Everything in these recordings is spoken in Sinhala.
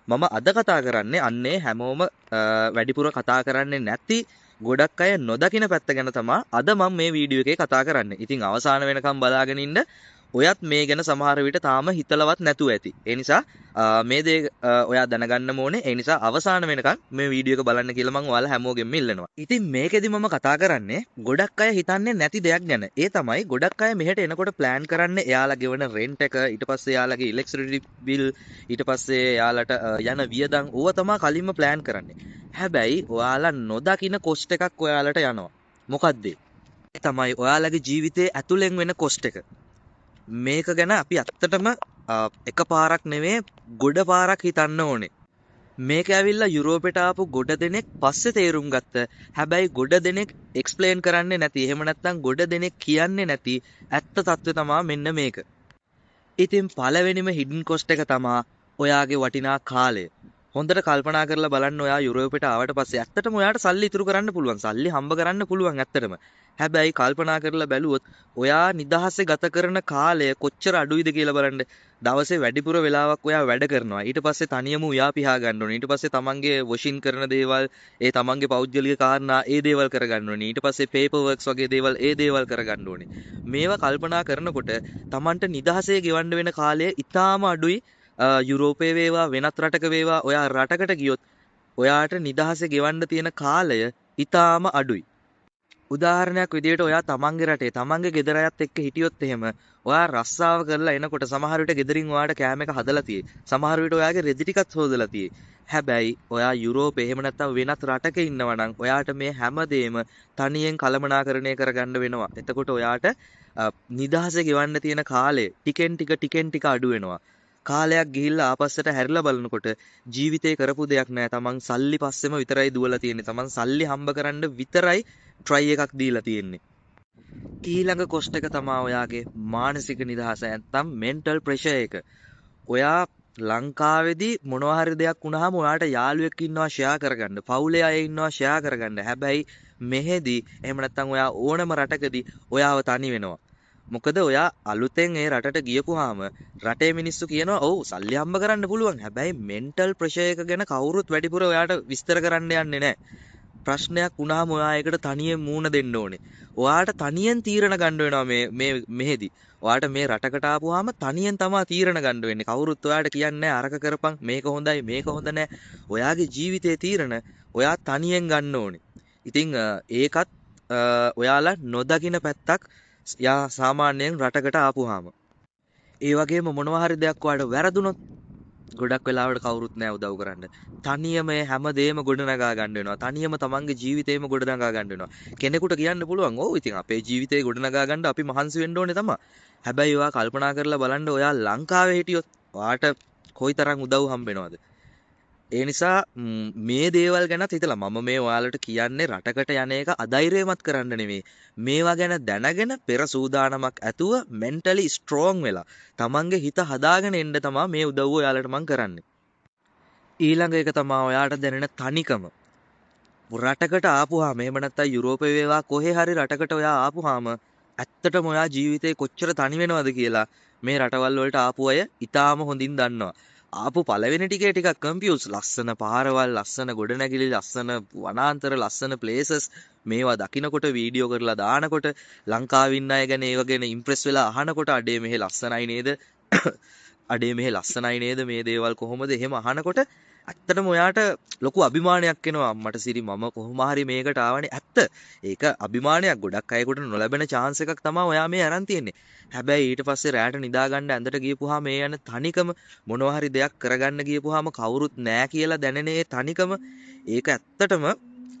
මම අද කතා කරන්නේ අන්නේ හැමෝම වැඩිපුර කතා කරන්නේ නැති ගොඩක් අය නොදකින පැත්ත ගැන තමා අද මම මේ වීඩියෝ එකේ කතා කරන්නේ. ඉතින් අවසාන වෙනකම් බලාගෙන ඉන්න. ඔයත් මේ ගැන සමහර විට තාම හිතලවත් නැතුව ඇති. ඒ නිසා මේ දේ ඔයා දැනගන්න ඕනේ. ඒ නිසා අවසාන වෙනකම් මේ වීඩියෝ එක බලන්න කියලා මං ඔයාලා හැමෝගෙම ඉල්ලනවා. ඉතින් මේකෙදි මම කතා කරන්නේ ගොඩක් අය හිතන්නේ නැති දෙයක් ගැන. ඒ තමයි ගොඩක් අය මෙහෙට එනකොට ප්ලෑන් කරන්නේ එයාලා ගෙවන රෙන්ට් එක, ඊට පස්සේ එයාලගේ ඉලෙක්ට්‍රිසිටි බිල්, ඊට පස්සේ එයාලට යන වියදම් ඕවා තමා කලින්ම ප්ලෑන් කරන්නේ. හැබැයි ඔයාලා නොදකින කොස්ට් එකක් ඔයාලට යනවා. මොකද්ද? ඒ තමයි ඔයාලගේ ජීවිතේ ඇතුලෙන් වෙන කොස්ට් එක. මේක ගැන අපි ඇත්තටම එක පාරක් නෙමේ ගොඩ පාරක් හිතන්න ඕනේ. මේක ඇවිල්ලා යුරෝපෙට ආපු ගොඩ දෙනෙක් පස්සේ තේරුම් ගත්ත. හැබැයි ගොඩ දෙනෙක් එක්ස්ප්ලේන් කරන්නේ නැති, එහෙම නැත්නම් ගොඩ දෙනෙක් කියන්නේ නැති ඇත්ත තත්ත්වය තමා මෙන්න මේක. ඉතින් පළවෙනිම හිඩන් කොස්ට් එක තමා ඔයාගේ වටිනා කාලය. හොඳට කල්පනා කරලා බලන්න, ඔයා යුරෝපෙට ආවට පස්සේ ඇත්තටම ඔයාට සල්ලි ඉතුරු කරන්න පුළුවන්. සල්ලි හම්බ කරන්න පුළුවන් ඇත්තටම. හැබැයි කල්පනා කරලා බැලුවොත් ඔයා නිදහසේ ගත කරන කාලය කොච්චර අඩුයිද කියලා බලන්න. දවසේ වැඩිපුර වෙලාවක් ඔයා වැඩ කරනවා. ඊට පස්සේ තනියම උයා පිහා ගන්න ඕනේ. ඊට පස්සේ තමන්ගේ වොෂින් කරන දේවල්, ඒ තමන්ගේ පෞද්ගලික කාරණා ඒ දේවල් කරගන්න ඕනේ. ඊට පස්සේ පේපර් වර්ක්ස් වගේ දේවල් ඒ දේවල් කරගන්න ඕනේ. මේවා කල්පනා කරනකොට තමන්ට නිදහසේ ගෙවන්න වෙන කාලය ඉතාම අඩුයි. යුරෝපයේ වේවා වෙනත් රටක වේවා ඔයා රටකට ගියොත් ඔයාට නිදහසේ ගෙවන්න තියෙන කාලය ඉතාම අඩුයි. උදාහරණයක් විදියට ඔයා තමන්ගේ රටේ තමන්ගේ ගෙදර අයත් එක්ක හිටියොත් එහෙම ඔයා රස්සාව කරලා එනකොට සමහර විට ගෙදරින් ඔයාට කෑම එක හදලා තියෙයි. සමහර විට ඔයාගේ රෙදි ටිකත් හොදලා තියෙයි. හැබැයි ඔයා යුරෝපේ එහෙම නැත්නම් වෙනත් රටක ඉන්නවා නම් ඔයාට මේ හැමදේම තනියෙන් කළමනාකරණය කරගන්න වෙනවා. එතකොට ඔයාට නිදහසේ ගෙවන්න තියෙන කාලය ටිකෙන් ටික ටිකෙන් ටික අඩු වෙනවා. කාලයක් ගිහිල්ලා ආපස්සට හැරිලා බලනකොට ජීවිතේ කරපු දෙයක් නෑ. තමන් සල්ලි පස්සෙම විතරයි දුවලා තියෙන්නේ. තමන් සල්ලි හම්බ කරන්න විතරයි ට්‍රයි එකක් දීලා තියෙන්නේ. ඊළඟ කොස්ට් එක තමා ඔයාගේ මානසික නිදහස නැත්තම් මෙන්ටල් ප්‍රෙෂර් එක. ඔයා ලංකාවේදී මොනවා හරි දෙයක් වුණාම ඔයාට යාළුවෙක් ඉන්නවා ෂෙයා කරගන්න. පවුලේ අය ඉන්නවා ෂෙයා කරගන්න. හැබැයි මෙහෙදී එහෙම නැත්තම් ඔයා ඕනම රටකදී ඔයාව තනි වෙනවා. මොකද ඔයා අලුතෙන් ඒ රටට ගියපුවාම රටේ මිනිස්සු කියනවා ඔව් සල්ලි හම්බ කරන්න පුළුවන්. හැබැයි මෙන්ටල් ප්‍රෙෂර් එක ගැන කවුරුත් වැඩිපුර ඔයාට විස්තර කරන්න යන්නේ නැහැ. ප්‍රශ්නයක් වුණාම ඔයා ඒකට තනියෙන් මූණ දෙන්න ඕනේ. ඔයාට තනියෙන් තීරණ ගන්න වෙනවා මේ මේ මෙහෙදි. ඔයාට මේ රටකට ආපුවාම තනියෙන් තමා තීරණ ගන්න වෙන්නේ. කවුරුත් ඔයාට කියන්නේ නැහැ අරක කරපන්, මේක හොඳයි, මේක හොඳ නැහැ. ඔයාගේ ජීවිතයේ තීරණ ඔයා තනියෙන් ගන්න ඕනේ. ඉතින් ඒකත් ඔයාලා නොදකින පැත්තක් යා සාමාන්‍යයෙන් රටකට ආපුවාම. ඒ වගේම මොනවා හරි දෙයක් ඔයාලට වැරදුනොත් ගොඩක් වෙලාවට කවුරුත් නෑ උදව් කරන්න. තනියම මේ හැම දෙයක්ම ගොඩනගා ගන්න වෙනවා. තනියම තමන්ගේ ජීවිතේම ගොඩනගා ගන්න වෙනවා. කෙනෙකුට කියන්න පුළුවන් ඔව් ඉතින් අපේ ජීවිතේ ගොඩනගා ගන්න අපි මහන්සි වෙන්න ඕනේ තමා. හැබැයි ඔයා කල්පනා කරලා බලන්න, ඔයා ලංකාවේ හිටියොත් ඔයාට කොයිතරම් උදව් හම්බ වෙනවද? ඒ නිසා මේ දේවල් ගැනත් හිතලා මම මේ ඔයාලට කියන්නේ රටකට යන එක අධෛර්යමත් කරන්න නෙමෙයි. මේවා ගැන දැනගෙන පෙර සූදානමක් ඇතුව මෙන්ටලි ස්ට්‍රෝං වෙලා තමන්ගේ හිත හදාගෙන එන්න තමා මේ උදව්ව ඔයාලට මං කරන්නේ. ඊළඟ එක තමා ඔයාට දැනෙන තනිකම. රටකට ආපුවාම එහෙම නැත්නම් යුරෝපේ වේවා කොහේ හරි රටකට ඔයා ආපුවාම ඇත්තටම ඔයා ජීවිතේ කොච්චර තනි වෙනවද කියලා මේ රටවල් වලට ආපු අය ඉතාම හොඳින් දන්නවා. ආපු පළවෙනි ටිකේ ටිකක් කන්ෆියුස්. ලස්සන පාරවල්, ලස්සන ගොඩනැගිලි, ලස්සන වනාන්තර, ලස්සන ප්ලේසස් මේවා දකිනකොට වීඩියෝ කරලා දානකොට ලංකාවේ ඉන්න අය ගැන ඒව ගැන ඉම්ප්‍රෙස් වෙලා අහනකොට අඩේ මෙහෙ ලස්සනයි නේද, අඩේ මෙහෙ ලස්සනයි නේද, මේ දේවල් කොහොමද එහෙම අහනකොට ඇත්තටම ඔයාට ලොකු අභිමානයක් එනවා. අම්මට සිරි මම කොහොම හරි මේකට ආවනේ. ඇත්ත. ඒක අභිමානයක්. ගොඩක් අයෙකුට නොලැබෙන චාන්ස් එකක් තමයි ඔයා මේ අරන් තියෙන්නේ. හැබැයි ඊට පස්සේ රැට නිදා ගන්න ඇඳට ගියපුවාම මේ යන තනිකම, මොනවා හරි දෙයක් කරගන්න ගියපුවාම කවුරුත් නෑ කියලා දැනෙන ඒ තනිකම, ඒක ඇත්තටම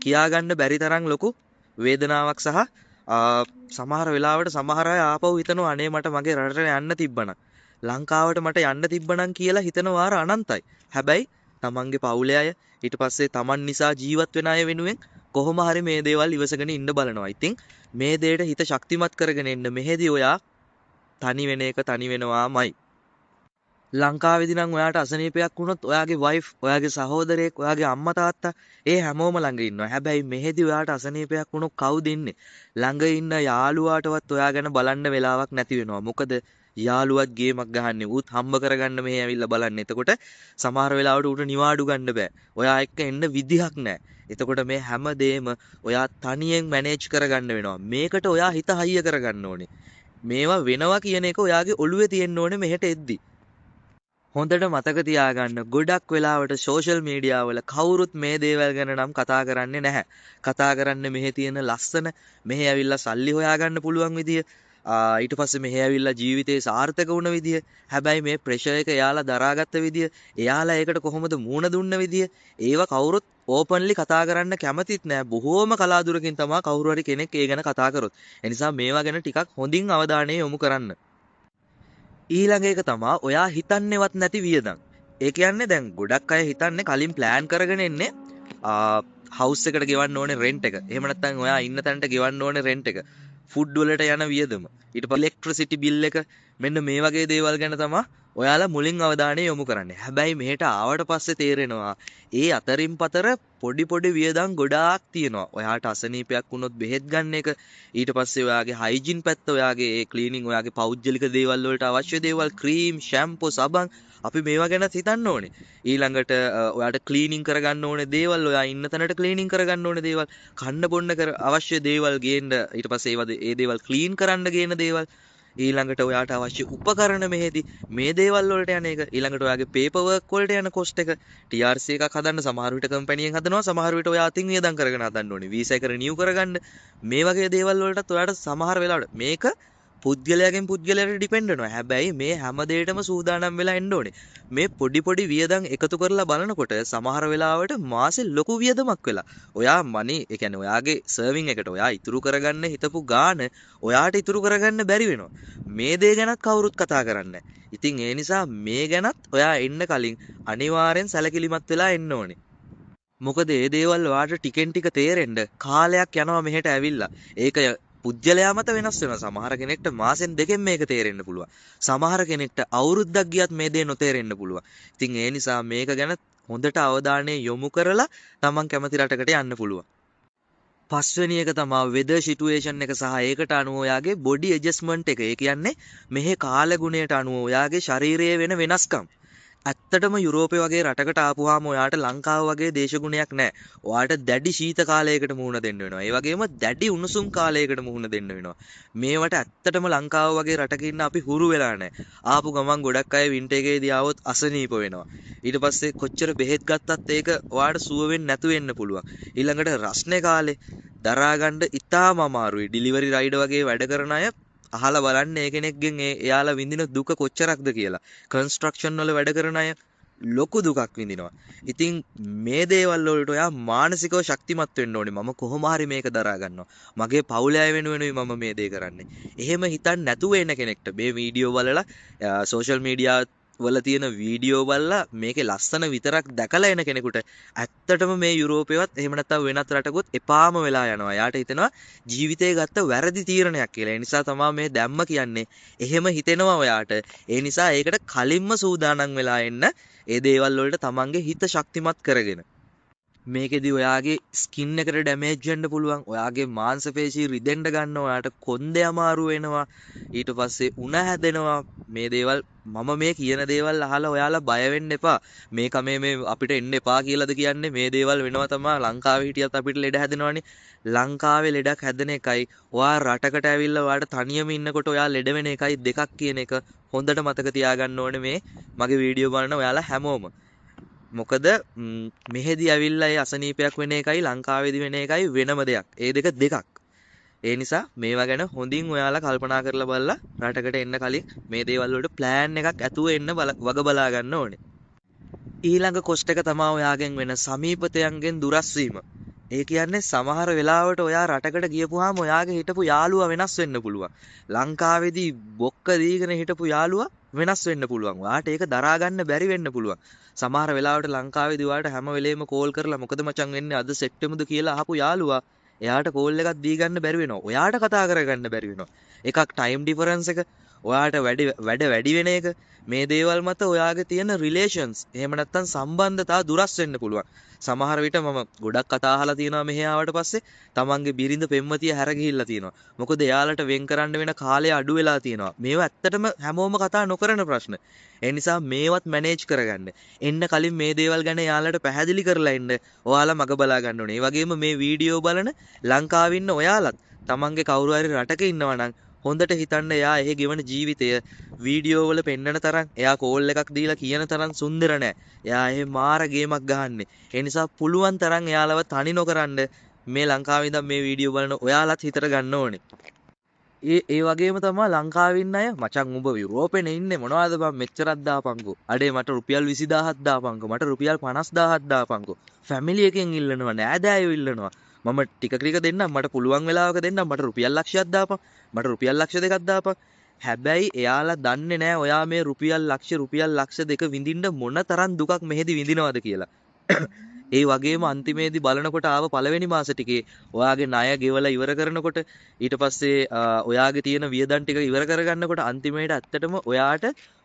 කියාගන්න බැරි තරම් ලොකු වේදනාවක් සහ සමහර වෙලාවට සමහර අය ආපහු හිතනවා අනේ මට මගේ රටට යන්න තිබ්බනම්, ලංකාවට මට යන්න තිබ්බනම් කියලා හිතන වාර අනන්තයි. හැබැයි තමන්ගේ පවුලේ අය, ඊට පස්සේ තමන් නිසා ජීවත් වෙන අය වෙනුවෙන් කොහොම හරි මේ දේවල් ඉවසගෙන ඉන්න බලනවා. ඉතින් මේ දේට හිත ශක්තිමත් කරගෙන එන්න මෙහෙදි ඔයා තනි වෙන එක තනි වෙනවාමයි. ලංකාවේදී නම් ඔයාට අසනීපයක් වුණොත් ඔයාගේ වයිෆ්, ඔයාගේ සහෝදරයෙක්, ඔයාගේ අම්මා තාත්තා ඒ හැමෝම ළඟ ඉන්නවා. හැබැයි මෙහෙදි ඔයාට අසනීපයක් වුණොත් කවුද ඉන්නේ? ළඟ ඉන්න යාළුවාටවත් ඔයා ගැන බලන්න වෙලාවක් නැති වෙනවා. මොකද යාළුවත් ගේමක් ගහන්නේ. ඌත් හම්බ කරගන්න මෙහෙ ඇවිල්ලා බලන්නේ. එතකොට සමහර වෙලාවට ඌට නිවාඩු ගන්න බෑ. ඔයා එක්ක එන්න විදිහක් නෑ. එතකොට මේ හැම දෙයක්ම ඔයා තනියෙන් මැනේජ් කරගන්න වෙනවා. මේකට ඔයා හිත හයිය කරගන්න ඕනේ. මේවා වෙනවා කියන එක ඔයාගේ ඔළුවේ තියෙන්න ඕනේ මෙහෙට එද්දි. හොඳට මතක තියාගන්න, ගොඩක් වෙලාවට සෝෂල් මීඩියා වල කවුරුත් මේ දේවල් ගැන නම් කතා කරන්නේ නැහැ. කතා කරන්නේ මෙහෙ තියෙන ලස්සන, මෙහෙ ඇවිල්ලා සල්ලි හොයාගන්න පුළුවන් විදිය, ඊට පස්සේ මෙහෙ ඇවිල්ලා ජීවිතේ සාර්ථක වුණ විදිය. හැබැයි මේ ප්‍රෙෂර් එක එයාලා දරාගත්ත විදිය, එයාලා ඒකට කොහොමද මූණ දුන්න විදිය, ඒවා කවුරුත් ඕපන්ලි කතා කරන්න කැමතිත් නෑ. බොහෝම කලාතුරකින් තමා කවුරු හරි කෙනෙක් ඒ ගැන කතා කරොත්. ඒ නිසා මේවා ගැන ටිකක් හොඳින් අවධානය යොමු කරන්න. ඊළඟ එක තමා ඔයා හිතන්නේවත් නැති වියදම්. ඒ කියන්නේ දැන් ගොඩක් අය හිතන්නේ කලින් ප්ලෑන් කරගෙන එන්නේ හවුස් එකට ගෙවන්න ඕනේ රෙන්ට් එක. එහෙම නැත්නම් ඔයා ඉන්න තැනට ගෙවන්න ඕනේ රෙන්ට් එක. ෆුඩ් වලට යන වියදම. ඊට පස්සේ ඉලෙක්ට්‍රිසිටි බිල් එක. මෙන්න මේ වගේ දේවල් ගැන තමා ඔයාලා මුලින් අවධානය යොමු කරන්නේ. හැබැයි මෙහෙට ආවට පස්සේ තේරෙනවා ඒ අතරින් පතර පොඩි පොඩි වියදම් ගොඩාක් තියෙනවා. ඔයාට අසනීපයක් වුණොත් බෙහෙත් ගන්න එක, ඊට පස්සේ ඔයාගේ හයිජින් පැත්ත, ඔයාගේ ඒ ක්ලීනින්, ඔයාගේ පෞද්ගලික දේවල් වලට අවශ්‍ය දේවල්, ක්‍රීම්, ෂැම්පෝ, සබන්, අපි මේවා ගැනත් හිතන්න ඕනේ. ඊළඟට ඔයාට ක්ලීනින් කරගන්න ඕනේ දේවල්, ඔයා ඉන්න තැනට ක්ලීනින් කරගන්න ඕනේ දේවල්, කන්න බොන්න කර අවශ්‍ය දේවල් ගේන්න, ඊට පස්සේ ඒ දේවල් ක්ලීන් කරන්න ගේන දේවල්, ඊළඟට ඔයාට අවශ්‍ය උපකරණ මෙහෙදි මේ දේවල් වලට යන එක, ඊළඟට ඔයාගේ පේපර් වර්ක් වලට යන කොස්ට් එක, TRC එකක් හදන්න සමහර විට කම්පැනියෙන් හදනවා, සමහර විට ඔයා අතින් වියදම් කරගෙන හදන්න ඕනේ, වීසා එක රිනිව් කරගන්න, මේ වගේ දේවල් වලටත් ඔයාට සමහර වෙලාවට මේක පුද්ගලයාගෙන් පුද්ගලයාට ඩිපෙන්ඩ් වෙනවා. හැබැයි මේ හැම දෙයකටම සූදානම් වෙලා එන්න ඕනේ. මේ පොඩි පොඩි වියදම් එකතු කරලා බලනකොට සමහර වෙලාවට මාසෙ ලොකු වියදමක් වෙලා. ඔයා මනි, ඒ කියන්නේ ඔයාගේ සර්විං එකට ඔයා ඉතුරු කරගන්න හිතපු ගාන ඔයාට ඉතුරු කරගන්න බැරි වෙනවා. මේ දේ ගැනත් කවුරුත් කතා කරන්නේ නැහැ. ඉතින් ඒ නිසා මේ ගැනත් ඔයා එන්න කලින් අනිවාර්යෙන් සැලකිලිමත් වෙලා එන්න ඕනේ. මොකද ඒ දේවල් ඔයාට ටිකෙන් ටික තේරෙන්න කාලයක් යනවා මෙහෙට ඇවිල්ලා. ඒක පුද්ගලයා මත වෙනස් වෙනවා. සමහර කෙනෙක්ට මාසෙන් දෙකෙන් මේක තේරෙන්න පුළුවන්. සමහර කෙනෙක්ට අවුරුද්දක් ගියත් මේ දේ නොතේරෙන්න පුළුවන්. ඉතින් ඒ නිසා මේක ගැන හොඳට අවධානය යොමු කරලා තමන් කැමති රටකට යන්න පුළුවන්. පස්වෙනි එක තමා වෙදර් සිටුේෂන් එක සහ ඒකට අනුව ඔයාගේ බොඩි ඇඩ්ජස්ට්මන්ට් එක. ඒ කියන්නේ මෙහි කාලගුණයට අනුව ඔයාගේ ශරීරයේ වෙන වෙනස්කම්. ඇත්තටම යුරෝපේ වගේ රටකට ආපුවාම ඔයාට ලංකාව වගේ දේශගුණයක් නෑ. ඔයාට දැඩි ශීත කාලයකට මුහුණ දෙන්න වෙනවා. ඒ වගේම දැඩි උණුසුම් කාලයකට මුහුණ දෙන්න වෙනවා. මේවට ඇත්තටම ලංකාව වගේ රටක ඉන්න අපි හුරු වෙලා නෑ. ආපු ගමන් ගොඩක් අය වින්ටර් එකේදී ආවොත් අසනීප වෙනවා. ඊට පස්සේ කොච්චර බෙහෙත් ගත්තත් ඒක ඔයාට සුව වෙන්නේ නැතු වෙන්න පුළුවන්. ඊළඟට රස්නේ කාලේ දරා ගන්න ඉතාම අමාරුයි. ඩිලිවරි රයිඩර් වගේ වැඩ කරන අය අහලා බලන්න ඒ කෙනෙක්ගෙන් එයාලා විඳින දුක කොච්චරක්ද කියලා. කන්ස්ට්‍රක්ෂන් වල වැඩ කරන අය ලොකු දුකක් විඳිනවා. ඉතින් මේ දේවල් වලට ඔයා මානසිකව ශක්තිමත් වෙන්න ඕනේ. මම කොහොම හරි මේක දරා ගන්නවා. මගේ පවුලේ අය වෙනුවෙනුයි මම මේ දේ කරන්නේ. එහෙම හිතන්නේ නැතුව එන කෙනෙක්ට මේ වීඩියෝ බලලා, සෝෂල් මීඩියා වල තියෙන වීඩියෝ බලලා මේකේ ලස්සන විතරක් දැකලා එන කෙනෙකුට ඇත්තටම මේ යුරෝපේවත් එහෙම නැත්නම් වෙනත් රටකුත් එපාම වෙලා යනවා. එයාට හිතෙනවා ජීවිතේ ගත්ත වැරදි තීරණයක් කියලා. ඒ නිසා තමා මේ දැම්ම කියන්නේ. එහෙම හිතෙනවා ඔයාට. ඒ නිසා ඒකට කලින්ම සූදානම් වෙලා එන්න. ඒ දේවල් වලට තමන්ගේ හිත ශක්තිමත් කරගෙන. මේකෙදි ඔයාගේ ස්කින් එකට ඩැමේජ් වෙන්න පුළුවන්. ඔයාගේ මාංශ පේශී රිදෙන්න ගන්නවා. ඔයාට කොන්දේ අමාරු වෙනවා. ඊට පස්සේ උණ හැදෙනවා. මේ දේවල් මම මේ කියන දේවල් අහලා ඔයාලා බය වෙන්න එපා. මේ කමේ මේ අපිට එන්න එපා කියලාද කියන්නේ? මේ දේවල් වෙනවා තමා. ලංකාවේ හිටියත් අපිට ලෙඩ හැදෙනවනේ. ලංකාවේ ලෙඩක් හැදෙන එකයි ඔයා රටකට ඇවිල්ලා ඔයාට තනියම ඉන්නකොට ඔයා ලෙඩ වෙන එකයි දෙකක් කියන එක හොඳට මතක තියාගන්න ඕනේ මේ මගේ වීඩියෝ බලන ඔයාලා හැමෝම. මොකද මෙහෙදි ඇවිල්ලා ඒ අසනීපයක් වෙන එකයි ලංකාවේදී වෙන එකයි වෙනම දෙයක්. ඒ දෙක දෙකක්. ඒ නිසා මේවා ගැන හොඳින් ඔයාලා කල්පනා කරලා බලලා රටකට එන්න කලින් මේ දේවල් වලට ප්ලෑන් එකක් ඇතුව එන්න වග බලා ගන්න ඕනේ. ඊළඟ කොස්ට් එක තමා ඔයාගෙන් වෙන සමීපතයන්ගෙන් දුරස් වීම. ඒ කියන්නේ සමහර වෙලාවට ඔයා රටකට ගියපුවාම ඔයාගේ හිටපු යාළුවා වෙනස් වෙන්න පුළුවන්. ලංකාවේදී බොක්ක දීගෙන හිටපු යාළුවා වෙනස් වෙන්න පුළුවන්. ඔයාට ඒක දරා ගන්න බැරි වෙන්න පුළුවන්. සමහර වෙලාවට ලංකාවේදී ඔයාට හැම වෙලේම කෝල් කරලා මොකද මචං වෙන්නේ අද සෙට් වෙමුද කියලා අහපු යාළුවා එයාට කෝල් එකක් දී ගන්න බැරි වෙනවා. ඔයාට කතා කරගන්න බැරි වෙනවා. එකක් ටයිම් ඩිෆරන්ස් එක. ඔයාට වැඩ වැඩ වැඩි වෙන එක, මේ දේවල් මත ඔයාගේ තියෙන රිලේෂන්ස් එහෙම නැත්නම් සම්බන්ධතා දුරස් වෙන්න පුළුවන්. සමහර විට මම ගොඩක් කතා අහලා තියෙනවා මෙහෙ ආවට පස්සේ තමන්ගේ බිරිඳ පෙම්වතිය හැර ගිහිල්ලා තියෙනවා. මොකද එයාලට වෙන් කරන්න වෙන කාලය අඩු වෙලා තියෙනවා. මේවා ඇත්තටම හැමෝම කතා නොකරන ප්‍රශ්න. ඒ නිසා මේවත් මැනේජ් කරගන්න. එන්න කලින් මේ දේවල් ගැන එයාලට පැහැදිලි කරලා එන්න ඔයාලා මග බලා ගන්න ඕනේ. ඒ වගේම මේ වීඩියෝ බලන ලංකාවේ ඉන්න ඔයාලත් තමන්ගේ කවුරු හරි රටක ඉන්නවා නම් හොඳට හිතන්න, එයා එහෙ ගෙවන ජීවිතය වීඩියෝ වල පෙන්නන තරම්, එයා කෝල් එකක් දීලා කියන තරම් සුන්දර නෑ. එයා එහෙ මාර ගේමක් ගහන්නේ. ඒ නිසා පුළුවන් තරම් එයාලව තනි නොකරන්න මේ ලංකාවේ ඉඳන් මේ වීඩියෝ බලන ඔයාලත් හිතට ගන්න ඕනේ. ඒ ඒ වගේම තමයි ලංකාවේ ඉන්න අය, මචං උඹ යුරෝපෙනේ ඉන්නේ, මොනවද බං මෙච්චරක් දාපන්කෝ. අඩේ මට රුපියල් 20000ක් දාපන්කෝ. මට රුපියල් 50000ක් දාපන්කෝ. ෆැමිලි එකෙන් ඉල්ලනවා, නෑදෑයෝ ඉල්ලනවා. මම ටික ටික දෙන්නම්, මට පුළුවන් වෙලාවක දෙන්නම්, මට රුපියල් ලක්ෂයක් දාපන්, මට රුපියල් ලක්ෂ දෙකක් දාපන්. හැබැයි එයාලා දන්නේ නෑ ඔයා මේ රුපියල් ලක්ෂ රුපියල් ලක්ෂ දෙක විඳින්න මොන තරම් දුකක් මෙහෙදි විඳිනවද කියලා. ඒ වගේම අන්තිමේදී බලනකොට ආව පළවෙනි මාස ටිකේ ඔයාගේ ණය ගෙවලා ඉවර කරනකොට, ඊට පස්සේ ඔයාගේ තියෙන වියදම් ටික ඉවර කරගන්නකොට අන්තිමේට ඇත්තටම ඔයාට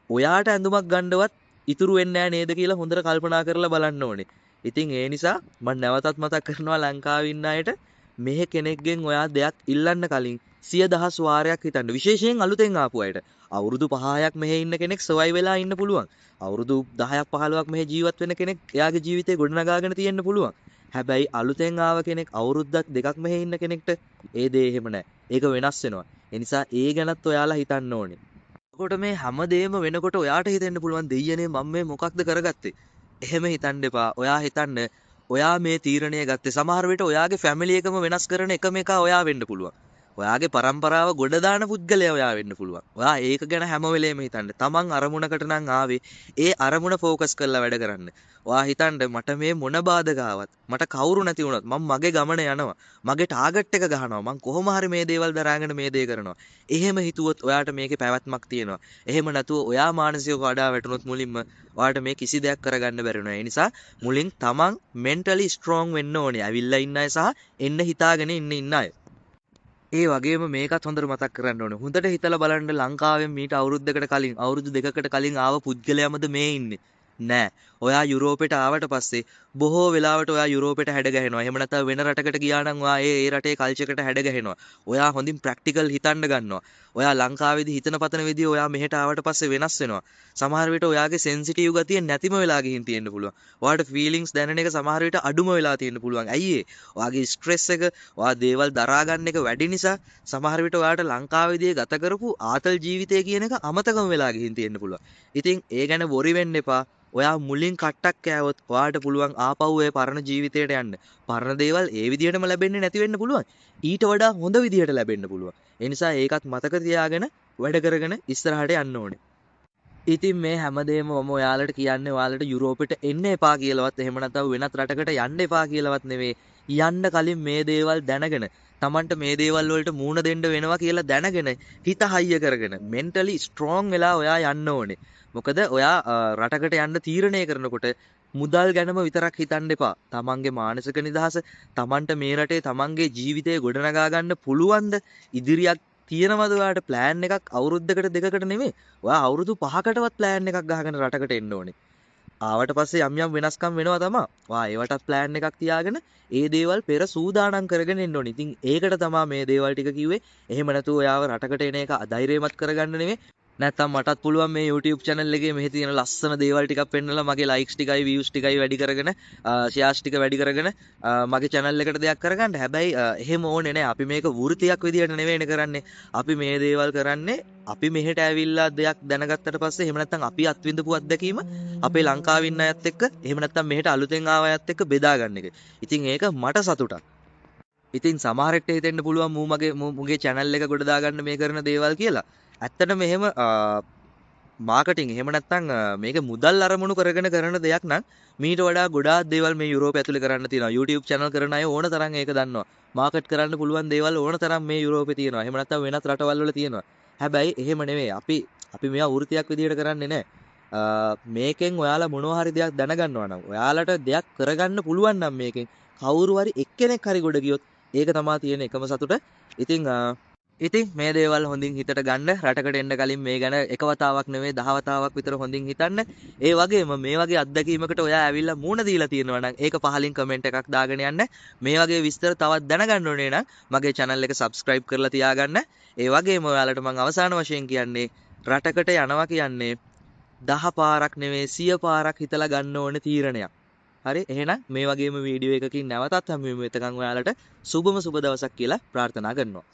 ඔයාට ඇඳුමක් ගන්නවත් ඉතුරු වෙන්නේ නෑ නේද කියලා හොඳට කල්පනා කරලා බලන්න ඕනේ. ඉතින් ඒ නිසා මම නැවතත් මතක් කරනවා ලංකාවේ ඉන්න අයට, මෙහෙ කෙනෙක්ගෙන් ඔයා දෙයක් ඉල්ලන්න කලින් සිය දහස් වාරයක් හිතන්න. විශේෂයෙන් අලුතෙන් ආපු අයට. අවුරුදු 5ක් මෙහෙ ඉන්න කෙනෙක් සර්වයිව් වෙලා ඉන්න පුළුවන්. අවුරුදු 10ක් 15ක් මෙහෙ ජීවත් වෙන කෙනෙක් එයාගේ ජීවිතේ ගොඩනගාගෙන තියෙන්න පුළුවන්. හැබැයි අලුතෙන් ආව කෙනෙක් අවුරුද්දක් දෙකක් මෙහෙ ඉන්න කෙනෙක්ට ඒ දේ එහෙම නෑ. ඒක වෙනස් වෙනවා. ඒ නිසා ඒ ගැනත් ඔයාලා හිතන්න ඕනේ. එතකොට මේ හැමදේම වෙනකොට ඔයාට හිතෙන්න පුළුවන් දෙයියනේ මම මේ මොකක්ද කරගත්තේ. එහෙම හිතන්න එපා. ඔයා හිතන්න ඔයා මේ තීරණය ගත්තේ සමහර විට ඔයාගේ ෆැමිලි එකම වෙනස් කරන එකම එකා ඔයා වෙන්න පුළුවන්. ඔයාගේ පරම්පරාව ගොඩ දාන පුද්ගලයා ඔයා වෙන්න පුළුවන්. ඔයා ඒක ගැන හැම වෙලේම හිතන්න. තමන් අරමුණකට නම් ආවේ ඒ අරමුණ ෆෝකස් කරලා වැඩ කරන්න. ඔයා හිතන්න මට මේ මොන බාධක ආවත්, මට කවුරු නැති වුණත් මං මගේ ගමන යනවා. මගේ ටාගට් එක ගහනවා. මං කොහොම හරි මේ දේවල් දරාගෙන මේ දේ කරනවා. එහෙම හිතුවොත් ඔයාට මේකේ පැවැත්මක් තියෙනවා. එහෙම නැතුව ඔයා මානසිකව කඩා වැටුනොත් මුලින්ම ඔයාට මේ කිසි දෙයක් කරගන්න බැරි වෙනවා. ඒ නිසා මුලින් තමන් මෙන්ටලි ස්ට්‍රෝං වෙන්න ඕනේ. ඇවිල්ලා ඉන්න අය සහ එන්න හිතාගෙන ඉන්න ඉන්න අය. ඒ වගේම මේකත් හොඳට මතක් කරන්න ඕනේ. හොඳට හිතලා බලන්න ලංකාවෙන් මීට අවුරුද්දකට කලින්, අවුරුදු දෙකකට කලින් ආව පුද්ගලයාමද මේ ඉන්නේ? නෑ. ඔයා යුරෝපෙට ආවට පස්සේ බොහෝ වෙලාවට ඔයා යුරෝපෙට හැඩ ගැහෙනවා. එහෙම නැත්නම් වෙන රටකට ගියා නම් ඔයා ඒ ඒ රටේ කල්චර් එකට හැඩ ගැහෙනවා. ඔයා හොඳින් ප්‍රැක්ටිකල් හිතන්න ගන්නවා. ඔයා ලංකාවේදී හිතන පතන විදිය ඔයා මෙහෙට ආවට පස්සේ වෙනස් වෙනවා. සමහර විට ඔයාගේ සෙන්සිටිව් ගතිය නැතිම වෙලා ගිහින් තියෙන්න පුළුවන්. ඔයාට ෆීලිංග්ස් දැනෙන එක සමහර විට අඩුම වෙලා තියෙන්න පුළුවන්. ඇයි ඒ? ඔයාගේ ස්ට්‍රෙස් එක, ඔයා දේවල් දරා ගන්න එක වැඩි නිසා සමහර විට ඔයාට ලංකාවේදී ගත කරපු ආතල් ජීවිතය කියන එක අමතකම වෙලා ගිහින් තියෙන්න පුළුවන්. ඉතින් ඒ ගැන වොරි වෙන්න එපා. ඔයා මුලින් කට්ටක් කෑවොත් ඔයාට පුළුවන් ආපහු ඔය පරණ ජීවිතයට යන්න. පරණ දේවල් ඒ විදිහටම ලැබෙන්නේ නැති වෙන්න පුළුවන්. ඊට වඩා හොඳ විදිහට ලැබෙන්න පුළුවන්. ඒ නිසා ඒකත් මතක තියාගෙන වැඩ කරගෙන ඉස්සරහට යන්න ඕනේ. ඉතින් මේ හැමදේම මම ඔයාලට කියන්නේ ඔයාලට යුරෝපෙට එන්න එපා කියලාවත්, එහෙම නැත්නම් වෙනත් රටකට යන්න එපා කියලාවත් නෙවෙයි. යන්න කලින් මේ දේවල් දැනගෙන, Tamanට මේ දේවල් වලට මූණ දෙන්න වෙනවා කියලා දැනගෙන, හිත හයිය කරගෙන, මෙන්ටලි ස්ට්‍රෝං වෙලා ඔයා යන්න ඕනේ. මොකද ඔයා රටකට යන්න තීරණය කරනකොට මුදල් ගැනම විතරක් හිතන්න එපා. තමන්ගේ මානසික නිදහස, තමන්ට මේ රටේ තමන්ගේ ජීවිතය ගොඩනගා ගන්න පුළුවන්ද, ඉදිරියක් තියෙනවද ඔයාට ප්ලෑන් එකක් අවුරුද්දකට දෙකකට නෙමෙයි, ඔයා අවුරුදු 5කටවත් ප්ලෑන් එකක් ගහගෙන රටකට එන්න ඕනේ. ආවට පස්සේ යම් යම් වෙනස්කම් වෙනවා තමා. ඔයා ඒවටත් ප්ලෑන් එකක් තියාගෙන ඒ දේවල් පෙර සූදානම් කරගෙන එන්න ඕනේ. ඉතින් ඒකට තමා මේ දේවල් ටික කිව්වේ. එහෙම නැතුව ඔයාව රටකට එන එක අධෛර්යමත් කරගන්න නෙමෙයි. නැත්තම් මටත් පුළුවන් මේ YouTube channel එකේ මෙහි තියෙන ලස්සන දේවල් ටිකක් පෙන්නලා මගේ likes ටිකයි views ටිකයි වැඩි කරගෙන, shares ටික වැඩි කරගෙන මගේ channel එකට දෙයක් කරගන්න. හැබැයි එහෙම ඕනේ නෑ. අපි මේක වෘත්තියක් විදියට නෙවෙයිනේ කරන්නේ. අපි මේ දේවල් කරන්නේ අපි මෙහෙට ඇවිල්ලා දෙයක් දැනගත්තට පස්සේ, එහෙම නැත්තම් අපි අත්විඳපු අත්දැකීම අපේ ලංකාවේ ඉන්න අයත් එක්ක, එහෙම නැත්තම් මෙහෙට අලුතෙන් ආව අයත් එක්ක බෙදා ගන්න එක. ඉතින් ඒක මට සතුටක්. ඉතින් සමහරෙක්ට හිතෙන්න පුළුවන් මූ මගේ මුගේ channel එක ගොඩ දාගන්න මේ කරන දේවල් කියලා. ඇත්තටම එහෙම මාකටිං එහෙම නැත්තම් මේක මුදල් අරමුණු කරගෙන කරන දෙයක් නම් මීට වඩා ගොඩාක් දේවල් මේ යුරෝපය ඇතුලේ කරන්න තියෙනවා. YouTube channel කරන අය ඕන තරම් ඒක දන්නවා. මාකට් කරන්න පුළුවන් දේවල් ඕන තරම් මේ යුරෝපේ තියෙනවා. එහෙම නැත්තම් වෙනත් රටවල් වල තියෙනවා. හැබැයි එහෙම නෙමෙයි. අපි මේවා වෘත්තියක් විදියට කරන්නේ නෑ. මේකෙන් ඔයාලා මොනවා හරි දෙයක් දැනගන්නවා නම්, ඔයාලට දෙයක් කරගන්න පුළුවන් නම් මේකෙන් කවුරු හරි එක්කෙනෙක් හරි ගොඩ ගියොත් ඒක තමා තියෙන එකම සතුට. ඉතින් ඉතින් මේ දේවල් හොඳින් හිතට ගන්න. රටකට එන්න කලින් මේ ගැන එක වතාවක් නෙවෙයි 10 වතාවක් විතර හොඳින් හිතන්න. ඒ වගේම මේ වගේ අත්දැකීමකට ඔයා ඇවිල්ලා මූණ දීලා තියෙනවා නම් ඒක පහලින් කමෙන්ට් එකක් දාගෙන යන්න. මේ වගේ විස්තර තවත් දැනගන්න ඕනේ නම් මගේ channel එක subscribe කරලා තියාගන්න. ඒ වගේම ඔයාලට මං අවසාන වශයෙන් කියන්නේ රටකට යනවා කියන්නේ 10 පාරක් නෙවෙයි 100 පාරක් හිතලා ගන්න ඕනේ තීරණයක්. හරි, එහෙනම් මේ වගේම වීඩියෝ එකකින් නැවතත් හමු වෙමු. එතකන් ඔයාලට සුබම සුබ දවසක් කියලා ප්‍රාර්ථනා කරනවා.